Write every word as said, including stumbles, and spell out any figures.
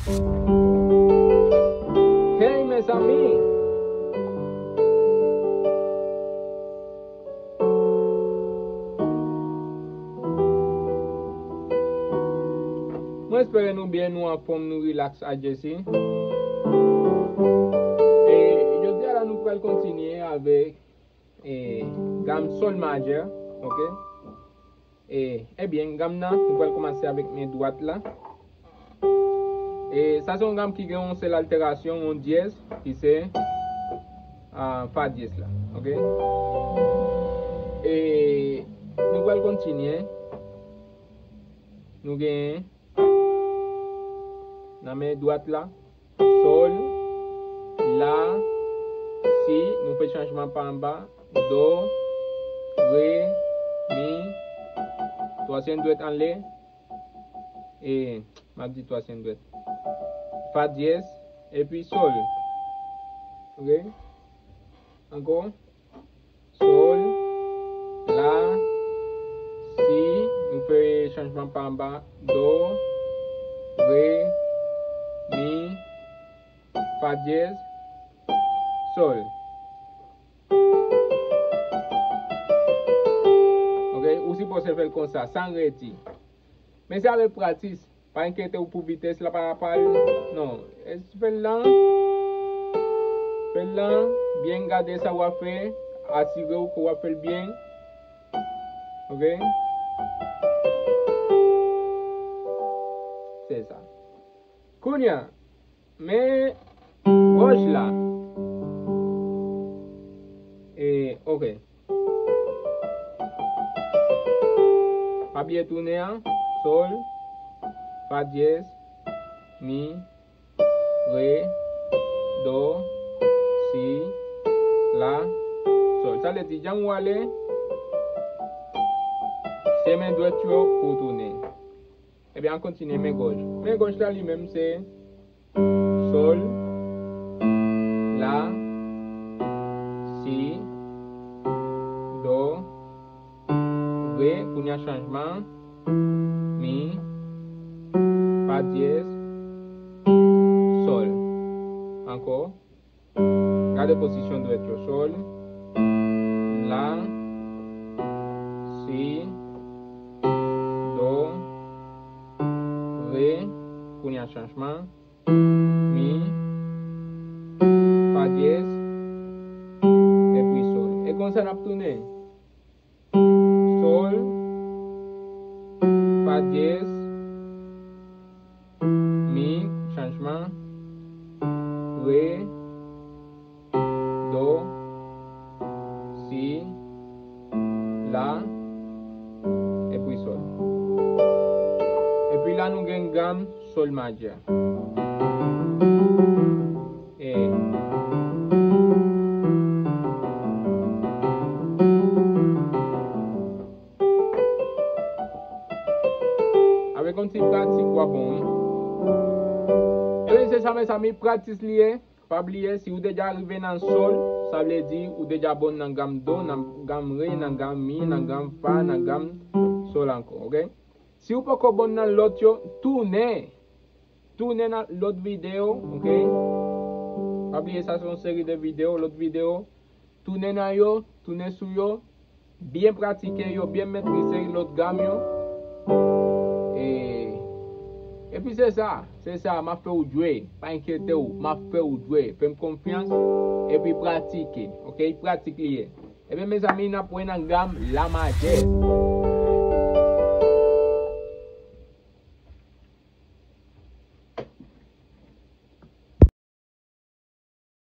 Hey, mezanmi! Mwen espere nou byen, nou anfòm, nou rilaks, adjesi. E jodi a la, nou pral kontinye avèk, e, gam sòl majè, oke? E, ebyen, gam nan, nou pral kòmanse avèk men dwat la. E sa se yon gam ki gen yon sèl altèrasyon, yon dyèz, ki se, a, fa dyèz la, oke? E nou pral kontinye. Nou gen nan men dwat la, sòl, la, si, nou fè chanjman pa anba, do, re, mi, twazyèm dwèt anlè, e, m ap di twazyèm dwèt, fa dyèz, epi sòl. Oke? Ankò. Sòl, la, si, nou fè chanjman pa anba, do, re, mi, fa dyèz, sòl. Oke, ou sipoze fè l konsa, san redi. Men se avèk pratis. Pa enkyete w pou vitès la pa pral. Non. Fè l lan. Fè l lan. Byen gade sa w ap fè. Asire w ke w ap fè l byen. Oke? Se sa. Kounye a, men gòj la. E, oke. Pa bliye tounen an, sòl, fa dyèz, mi, re, do, si, la, sòl. Sa vle di, jan ou ale, se men dwèt yo pou tounen. Ebyen, an kontinye men gòj. Men gòj la li menm se sòl, la, si, do, re, kounye a chanjman, mi, fa dyèz, sòl. Ankò. Gade pozisyon dwèt yo, sòl, la, si, do, re, kounye a chanjman, mi, fa dyèz, epi sòl. E konsa n ap tounen. Sòl, fa dyèz, mi, chanjman, re, do, si, la, epi sòl. Epi la nou gen gam sòl majè. E avèk yon ti pratik w ap bon, wi. Ebyen, se sa, mezanmi, pratis li ye. Pa bliye, si ou deja rive nan sòl, sa vle di ou deja bon nan gam do, nan gam re, nan gam mi, nan gam fa, nan gam sòl ankò, oke? Si ou poko bon nan lòt yo, tounen. Tounen nan lòt videyo, oke? Pa bliye, sa se yon seri de videyo, lòt videyo. Tounen nan yo, tounen sou yo. Byen pratike yo, byen metrize lòt gam yo. E, epi se sa, se sa, m ap fè w jwe. Pa enkyete w, m ap fè w jwe. Fè m konfyans, epi pratike, oke? Pratik li ye. Ebyen, mezanmi, n ap wè nan gam la majè.